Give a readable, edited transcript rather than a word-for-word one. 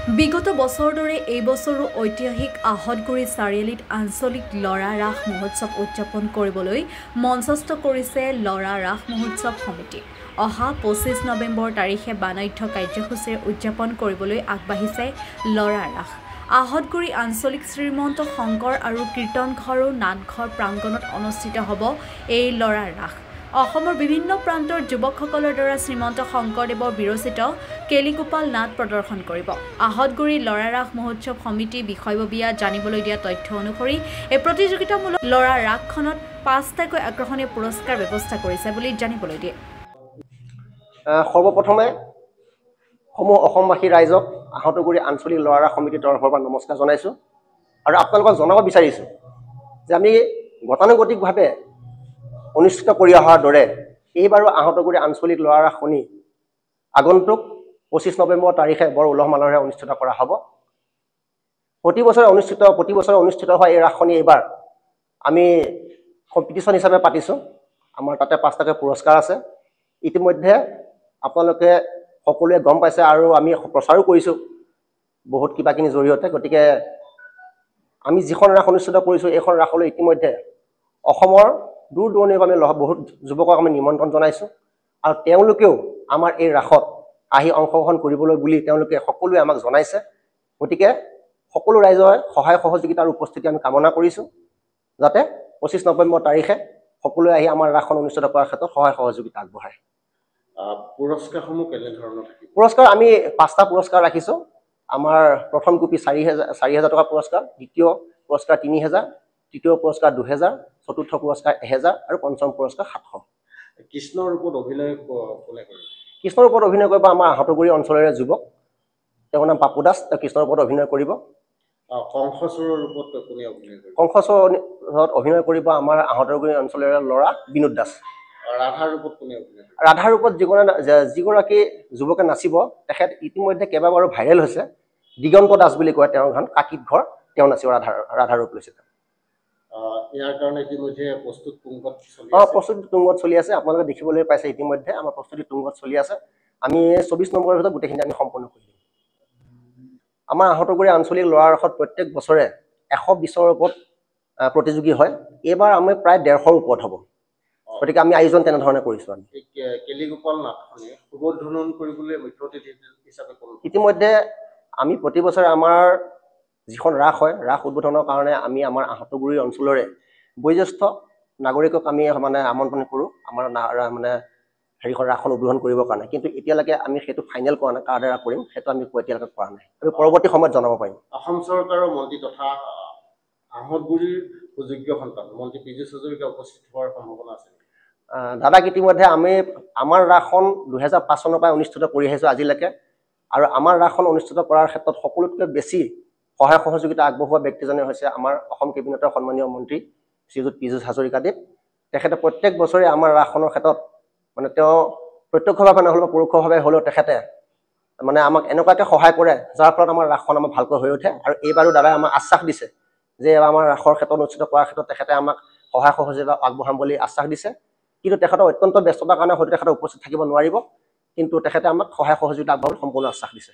বিগত বছৰৰ দৰে এই বছৰো ঐতিহাসিক আহতগুৰি চাৰিআলিত আঞ্চলিক ল'ৰা ৰাস মহোৎসৱ উদযাপন কৰিবলৈ মঞ্চস্থ কৰিছে ল'ৰা ৰাস মহোৎসৱ সমিতি। অহা 25 নৱেম্বৰ তাৰিখে বানাঢ্য কাৰ্যসূচীৰে উদযাপন কৰিবলৈ আগবাঢ়িছে ল'ৰা ৰাস। আহতগুৰি আঞ্চলিক শ্ৰীমন্ত শংকৰ আৰু কীৰ্তনঘৰো নাটঘৰ প্ৰাংগণত অনুষ্ঠিত হ'ব এই ল'ৰা ৰাস। অসমৰ বিভিন্ন প্ৰান্তৰ যুৱকসকলৰ দ্বাৰা শ্ৰীমন্ত শংকৰদেৱৰ বিৰচিত কেলিগোপাল নাট প্ৰদৰ্শন কৰিব। আহতগুৰি ল'ৰা ৰাস মহোৎসৱ সমিতি বিষয়ববীয়া জানিবলৈ দিয়া তথ্য অনুসৰি এই প্ৰতিযোগিতামূলক ল'ৰা ৰাসখনত 5টাকৈ আকৰ্ষণীয় পুৰস্কাৰ ব্যৱস্থা কৰিছে বুলি জানিবলৈ দিয়ে। সৰ্বপ্ৰথমে সমূহ অসমবাসী ৰাইজক আহতগুৰি আঞ্চলিক ল'ৰা ৰাস সমিতিৰ তৰফৰ পৰা নমস্কাৰ জনাইছোঁ আৰু আপোনালোকক জনাব বিচাৰিছোঁ যে আমি গতানুগতিকভাৱে অনুষ্ঠিত কৰি অহাৰ দৰে এইবাৰো আহতগুৰি আঞ্চলিক ল'ৰা ৰাসখনি আগন্তুক 25 নৱেম্বৰ তাৰিখে বৰ উলহ মালহেৰে অনুষ্ঠিত কৰা হ'ব। প্ৰতি বছৰে অনুষ্ঠিত হোৱা এই ৰাসখনি এইবাৰ আমি কম্পিটিশ্যন হিচাপে পাতিছোঁ। আমাৰ তাতে 5টাকৈ পুৰস্কাৰ আছে। ইতিমধ্যে আপোনালোকে সকলোৱে গম পাইছে আৰু আমি প্ৰচাৰো কৰিছোঁ বহুত কিবাকিনিৰ জৰিয়তে। গতিকে আমি যিখন ৰাস অনুষ্ঠিত কৰিছোঁ এইখন ৰাসলৈ ইতিমধ্যে অসমৰ দূৰ দূৰণিৰ পৰা আমি বহুত যুৱকক আমি নিমন্ত্ৰণ জনাইছোঁ আৰু তেওঁলোকেও আমাৰ এই ৰাসত আহি অংশগ্ৰহণ কৰিবলৈ বুলি তেওঁলোকে সকলোৱে আমাক জনাইছে। গতিকে সকলো ৰাইজৰ সহায় সহযোগিতা আৰু উপস্থিতি আমি কামনা কৰিছোঁ যাতে 25 নৱেম্বৰ তাৰিখে সকলোৱে আহি আমাৰ ৰাসখন অনুষ্ঠিত কৰাৰ ক্ষেত্ৰত সহায় সহযোগিতা আগবঢ়ায়। পুৰস্কাৰসমূহ কেনেধৰণৰ থাকিব? পুৰস্কাৰ আমি 5টা পুৰস্কাৰ ৰাখিছোঁ। আমাৰ প্ৰথম কপি 4000 টকা পুৰস্কাৰ, দ্বিতীয় পুৰস্কাৰ 3000, তৃতীয় পুৰস্কাৰ 2000, চতুৰ্থ পুৰস্কাৰ 1000 আৰু পঞ্চম পুৰস্কাৰ 700। কৃষ্ণৰ ৰূপত অভিনয় কোনে কৰিব? কৃষ্ণৰ ৰূপত অভিনয় কৰিব আমাৰ আহতগুৰি অঞ্চলৰে যুৱক, তেওঁৰ নাম পাপু দাস, তেওঁ কৃষ্ণৰ ৰূপত অভিনয় কৰিব। কংসচুৰৰ ৰূপত কোনে অভিনয় কৰিব? কংসচুৰত অভিনয় কৰিব আমাৰ আহতগুৰি অঞ্চলৰে ল'ৰা বিনোদ দাস। ৰাধাৰ ৰূপত কোনে অভিনয় কৰিব? ৰাধাৰ ৰূপত যিগৰাকী যুৱকে নাচিব তেখেত ইতিমধ্যে কেইবাবাৰো ভাইৰেল হৈছে, দিগন্ত দাস বুলি কয় তেওঁৰ ঘৰ কাকিত ঘৰ, তেওঁ নাচিব ৰাধাৰ ৰূপ লৈছে। ইয়াৰ কাৰণে ইতিমধ্যে প্ৰস্তুত তুংগত চলি আছে। প্ৰস্তুতি তুংগত চলি আছে, আপোনালোকে দেখিবলৈ পাইছে ইতিমধ্যে আমাৰ প্ৰস্তুতি তুংগত চলি আছে। আমি 24 নম্বৰৰ ভিতৰত গোটেইখিনি আমি সম্পূৰ্ণ কৰি দিম। আমাৰ আহতগুৰি আঞ্চলিক ল'ৰা ৰাসত প্ৰত্যেক বছৰে 120ৰ ওপৰত প্ৰতিযোগী হয়। এইবাৰ আমি প্ৰায় 150ৰ ওপৰত হ'ব। গতিকে আমি আয়োজন তেনেধৰণে কৰিছোঁ। আমি কেলিগোপাল নাটখনে উদ্বোধন কৰিবলৈ মুখ্য অতিথি হিচাপে কোন? ইতিমধ্যে আমি প্ৰতি বছৰে আমাৰ যিখন ৰাস হয় ৰাস উদ্বোধনৰ কাৰণে আমি আমাৰ আহতগুৰি অঞ্চলৰে বয়োজ্যেষ্ঠ নাগৰিকক আমি মানে আমন্ত্ৰণ কৰোঁ আমাৰ মানে হেৰিখন ৰাসখন উদ্বোধন কৰিবৰ কাৰণে। কিন্তু এতিয়ালৈকে আমি সেইটো ফাইনেল কৰা নাই, কাৰ দ্বাৰা কৰিম সেইটো আমি এতিয়ালৈকে কৰা নাই। আমি পৰৱৰ্তী সময়ত জনাব পাৰিম। অসম চৰকাৰৰ মন্ত্ৰী তথা আহতগুৰিৰ সুযোগ্য সন্তান মন্ত্ৰী পীযুষ হাজৰিকা উপস্থিত হোৱাৰ সম্ভাৱনা আছে? দাদাক ইতিমধ্যে আমি আমাৰ ৰাসখন 2005 চনৰ পৰাই অনুষ্ঠিত কৰি আহিছোঁ আজিলৈকে আৰু আমাৰ ৰাসখন অনুষ্ঠিত কৰাৰ ক্ষেত্ৰত সকলোতকৈ বেছি সহায় সহযোগিতা আগবঢ়োৱা ব্যক্তিজনে হৈছে আমাৰ অসম কেবিনেটৰ সন্মানীয় মন্ত্ৰী শ্ৰীযুত পীযুষ হাজৰিকাদেৱ। তেখেতে প্ৰত্যেক বছৰে আমাৰ ৰাসখনৰ ক্ষেত্ৰত মানে তেওঁ প্ৰত্যক্ষভাৱে নহ'লেও পৰোক্ষভাৱে হ'লেও তেখেতে মানে আমাক এনেকুৱাকৈ সহায় কৰে যাৰ ফলত আমাৰ ৰাসখন আমাৰ ভালকৈ হৈ উঠে। আৰু এইবাৰো দাদাই আমাক আশ্বাস দিছে যে আমাৰ ৰাসৰ ক্ষেত্ৰত অনুষ্ঠিত কৰাৰ ক্ষেত্ৰত তেখেতে আমাক সহায় সহযোগিতা আগবঢ়াম বুলি আশ্বাস দিছে। কিন্তু তেখেতৰ অত্যন্ত ব্যস্ততাৰ কাৰণে হয়তো তেখেতে উপস্থিত থাকিব নোৱাৰিব, কিন্তু তেখেতে আমাক সহায় সহযোগিতা আগবঢ়াবলৈ সম্পূৰ্ণ আশ্বাস দিছে।